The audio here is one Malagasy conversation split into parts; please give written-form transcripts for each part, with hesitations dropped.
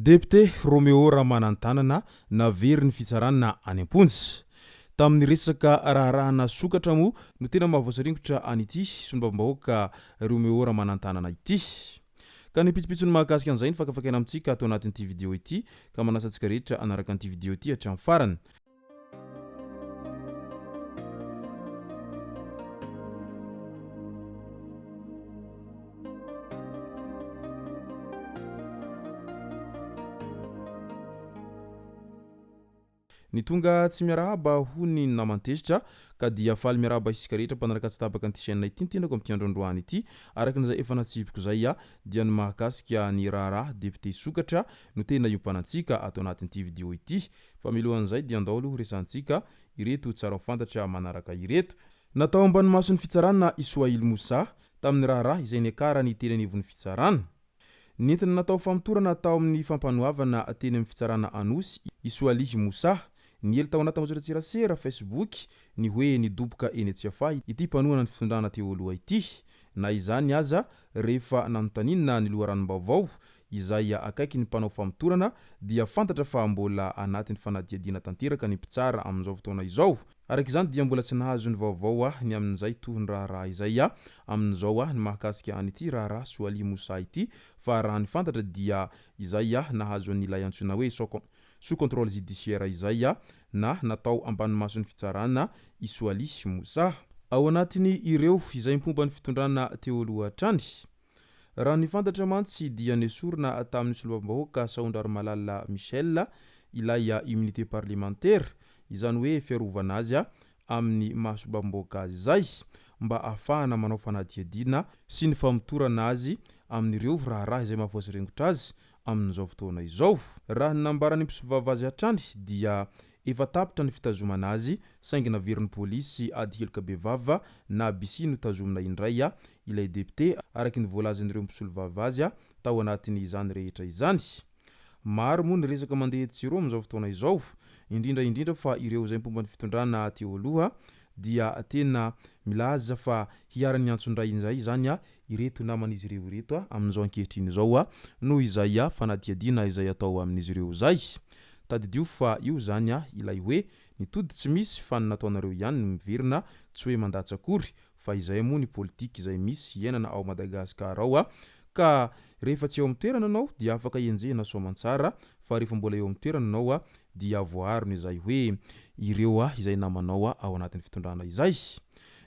Depiote Roméo Ramanantanana naverin'ny fitsarana any am-ponja. Tamin'ny resaka raharahana sokatra moa no tena mahavoasaringotra an'ity solombavambahoaka Roméo Ramanantanana ity. Ka ny pitsopitsony mahakasika an'izay no fakafakaina amintsika ato anatin'ity video ity ka manasa antsika rehetra hanaraka an'ity video ity hatramin'ny farany. Ny tonga tsy miarahaba hoy ny naman-tezitra ka dia faly miarahaba isika rehetra mpanaraka tsy tapaka an'ity chaîne ity ny tenako amin'ity andro androany ity. Araka ny izay efa natsipiko izay dia ny mahakasika ny raharaha député sokatra no tena iompanantsika ato anatin'ity vidéo ity. Fa milohan'izay dia andao aloha resahantsika ireto tsara ho fantatra manaraka ireto. Natao ambany mason'ny fitsarana i Souhail Moussa tamin'ny raharaha izay niakarany teny anivon'ny fitsarana. Nentina natao famotorana tao amin'ny fampanoavana teny amin'ny fitsarana Anosy i Soualih Moussa. Niely tao anaty tambajotran-tserasera Facebook ny hoe nidoboka eny Tsiafahy ity mpanohana ny fitondrana teo aloha ity. Na izany aza, rehefa nanontaniana ny loharanom-baovao izay akaiky ny mpanao famotorana dia fantatra fa mbola anatin'ny fanadihadiana tanteraka ny mpitsara amin'izao fotoana izao. Araka izany dia mbola tsy nahazo ny vaovao ny amin'izay tohin'ny raharaha izay amin'izao ny mahakasika an'ity raharaha Soalia Moussa ity fa raha ny fantatra dia izay nahazo an'ilay antsoina hoe sous contrôle judiciaire izay na natao ambany mason'ny fitsarana i Soalia Moussa. Ao anatin'ny ireo izay mpomba ny fitondrana teo aloha hatrany. Raha ny fantatra mantsy dia nesorina tamin'ny solombavambahoaka Sahondrarimalala Michel ilay immunité parlementaire, izany hoe fiarovana azy amin'ny maha solombavambahoaka azy izay, mba ahafahana manao fanadihadiana sy ny famotorana azy amin'ireo raharaha izay mahavoasaringotra azy amin'izao fotoana izao. Raha ny nambaran'ny mpisolovava azy hatrany dia efa tapitra ny fitazomana azy saingy naverin'ny polisy ady heloka bevava na BC notazomina indray ilay depiote araka ny voalazan'ireo mpisolovava azy tao anatin'izany rehetra izany. Maro moa ny resaka mandeha etsy sy eroa amin'izao fotoana izao, indrindra indrindra fa ireo izay mpomba ny fitondrana teo aloha dia tena milaza fa hiharan'ny antsonjay indray izany ireto naman'izy ireo ireto amin'izao ankehitriny izao noho izay fanadihadiana izay atao amin'izy ireo izay. Tadidio fa io izany ilay hoe ny tody tsy misy fa ny nataonareo ihany no miverina, tsy hoe mandatsa akory fa izay moa ny politika izay misy iainana ao Madagascar ao ka rehefa tsy eo amin'ny toerana anao dia afaka enjehina soamantsara fa rehefa mbola eo amin'ny toerana anao dia voaarony izay hoe ireo izay namanao ao anatin'ny fitondrana izay.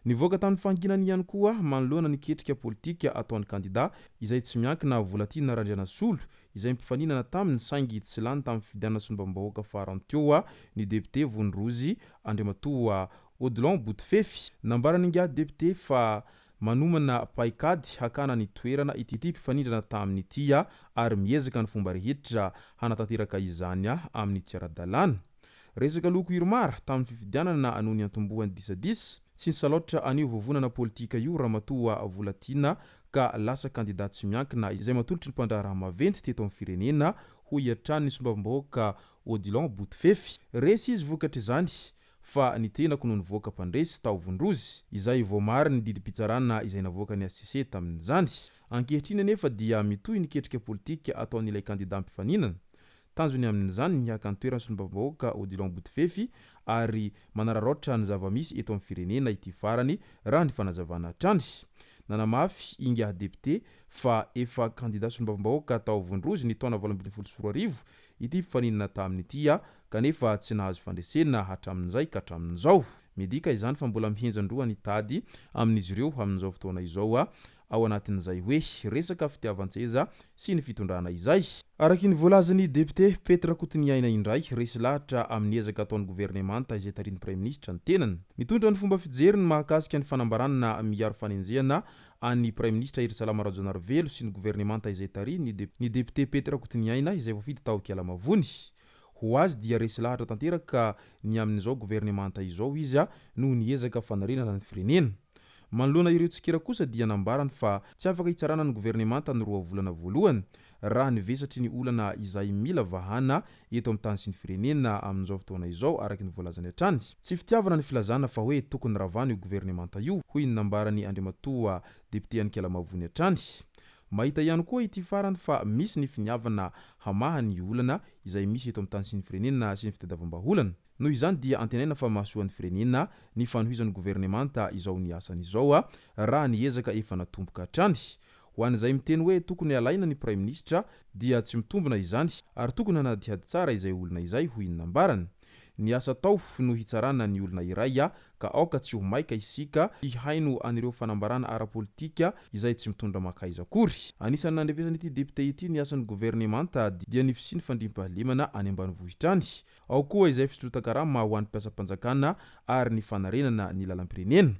Nivoaka tamin'ny fahanginany ihany koa manoloana ny ketrika politika ataon'ny kandida izay tsy miankina Volatiana Randrianasolo izay mpifaninana taminy saingy tsy lany tamin'ny fifidianana solombavambahoaka farany teo ny depiote Vonindrozy Andriamatoa Odilon Botofefy. Nambaran'ingahy depiote fa manomana paikady hakana ny toerana ity mpifanindrana taminy ity ary miezaka ny fomba rehetra hanatanteraka izany amin'ny tsy ara-dalàna. Resaka loko Irmar tamin'ny fifidianana no niantombohan'ny disadisa. Tsy nisalaotra an'io vovonana politika io Ramatoa Volatiana ka lasa kandida tsy miankina izay matolotry ny mpandraharaha maventy teto amin'ny firenena, hoy hatrany ny solombavambahoaka Odilon Botofefy. Resy izy vokatr'izany fa ny tenako no nivoaka mpandresy tao Vondrozy, izay voamarin'ny didim-pitsarana izay navoakan'ny hcc tamin'izany. Ankehitriny anefa dia mitohy ny ketrika politika ataon'ilay kandida mpifaninana. Tanjony amin'izany ny haka ny toeran'ny solombavambahoaka Odilon Botofefy ary manararaotra ny zava-misy eto amin'ny firenena ity farany raha ny fanazavana hatrany. Nanamafy ingahy depiote fa efa kandida solombavambahoaka tao Vondrozo ny taona 2018 ity mpifaninana taminy ity kanefa tsy nahazo fandresena hatramin'izay ka hatramin'izao. Midika izany fa mbola mihenjan-droa ny tady amin'izy ireo amin'izao fotoana izao ao anatin'izay hoe resaka fitiavan-tseza sy ny fitondrana izay. Araky ny voalazan'ny depiote Pety Rakotoniaina indray, resy lahatra amin'ny ezaka ataon'ny governemanta izay tarihin'ny praiminisitra ny tenany. Nitondra ny fomba fijeriny mahakasika ny fanambarana miaro fanenjehana an'ny praiminisitra Herisalama Rajaonarivelo sy ny governemanta izay tarihiny ny depiote Pety Rakotoniaina izay voafidy tao Kialamavony. Ho azy dia resy lahatra tanteraka ny amin'izao governemanta izao izy noho ny ezaka fanarenana ny firenena. Manoloana ireo tsikera kosa dia nambarany fa tsy afaka hitsarana ny governemanta ny roa volana voalohany raha ny vesatry ny olana izay mila vahana eto amin'ny tany sy ny firenena amin'izao fotoana izao araka ny voalazany hatrany. Tsy fitiavana ny filazana fa hoe tokony ravana io governemanta io, hoy ny nambaran'i Andriamatoa depiote Anikalamavony hatrany. Mahita ihany koa ity farany fa misy ny finiavana hamaha ny olana izay misy eto amin'ny tany sy ny firenena sy ny fitadiavam-bahaolana. Noho izany dia antenaina fa mahasoa ny firenena ny fanohizan'ny governemanta izao ny asany izao raha ny ezaka efa natomboka hatrany. Ho an'izay miteny hoe tokony alaina ny praiminisitra dia tsy mitombina izany ary tokony hanadihady tsara izay olona izay hoy ny nambarany. Ny asa atao no hitsarana ny olona iray ka aoka tsy ho maika isika hihaino an'ireo fanambarana ara-politika izay tsy mitondra mankaiza akory. Anisan'ny nandrefesan'ity depiote ity ny asan'ny governemanta dia ny fisian'ny fandriampahalemana any ambanivohitra any. Ao koa izay fisondrotan-karama ho an'ny mpiasam-panjakana ary ny fanarenana ny lalam-pirenena.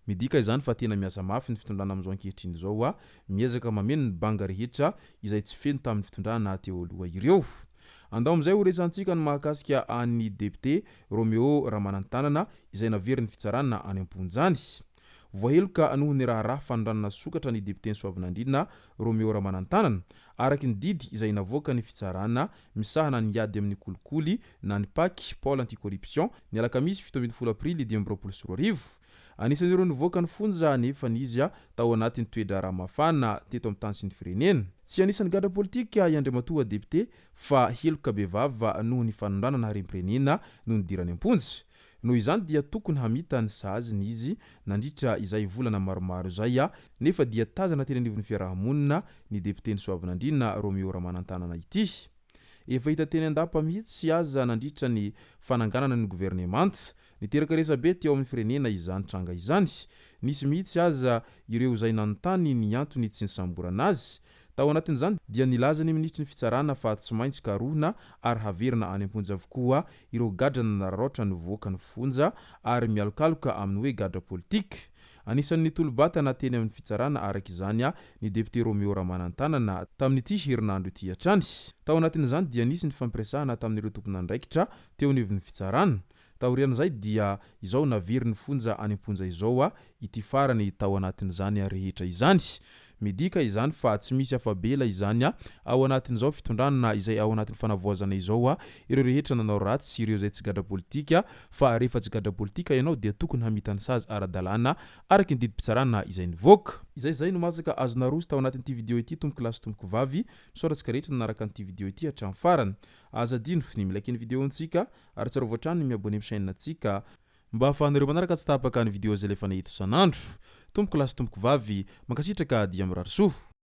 Midika izany fa tena miasa mafy ny fitondrana amin'izao ankehitriny izao, miezaka mameno ny banga rehetra izay tsy feno tamin'ny fitondrana teo aloha ireo. Andao amin'izay ho resahantsika ny mahakasika an'ny depiote Roméo Ramanantanana izay naverin'ny fitsarana any am-ponja any. Voaheloka noho ny raharaha fanondranana sokatra ny depioten'i Soavinandriana Roméo Ramanantanana, araka ny didy izay navoakan'ny fitsarana misahana ny ady amin'ny kolikoly na ny Pac, Pôle anti-corruption, ny alakamisy 17 aprily 2025. Anisan'ireo nivoaka ny fonja anefa izy tao anatin'ny toe-draharaha mafana teto amin'ny tany sy ny firenena. Tsy anisan'ny gadra politika i Andriamatoa depiote fa heloka bevava noho ny fanondranana harem-pirenena no nidirany am-ponja. Noho izany dia tokony hamita ny saziny izy nandritra izay volana maromaro izay nefa dia tazana teny anivon'ny fiaraha-monina ny depioten'i Soavinandriana Roméo Ramanantanana ity. Efa hita teny an-dapa mihitsy aza nandritra ny fananganana ny governemanta. Niteraka resabe teo amin'ny firenena izany tranga izany. Nisy mihitsy aza ireo izay nanontany ny antony tsy nisamborana azy. Tao anatin'izany dia nilaza ny minisitry ny fitsarana fa tsy maintsy karohina ary haverina any am-ponja avokoa ireo gadra nanararaotra nivoaka ny fonja ary mialokaloka amin'ny hoe gadra politika. Anisan'ny nitolo-batana teny amin'ny fitsarana araka izany ny depiote Roméo Ramanantanana tamin'ity herinandro ity hatrany. Tao anatin'izany dia nisy ny fifampiresahana tamin'ireo tompon'andraikitra teo anivon'ny fitsarana. Taorian'izay dia izao naverin'ny fonja any am-ponja izao ity farany tao anatin'izany rehetra izany. Midika izany fa tsy misy afa-bela izany ao anatin'izao fitondrana izay ao anatin'ny fanavaozana izao ireo rehetra nanao ratsy sy ireo izay tsy gadra politika fa rehefa tsy gadra politika ianao dia tokony hamita ny sazy ara-dalàna araka ny didim-pitsarana izay nivoaka. Izay izay no masaka azo naroso tao anatin'ity video ity tompoko lahy sy tompoko vavy. Misaotra antsika rehetra nanaraka an'ity video ity hatramin'ny farany. Aza adino ny mi-like ny video-ntsika ary tsarovy hatrany ny mi-abonner amin'ny chaîne-ntsika mba ahafahanareo manaraka tsy tapaka ny video izay alefanay eto isan'andro. Tompoko lahy sy tompoko vavy, mankasitraka dia mirary soa.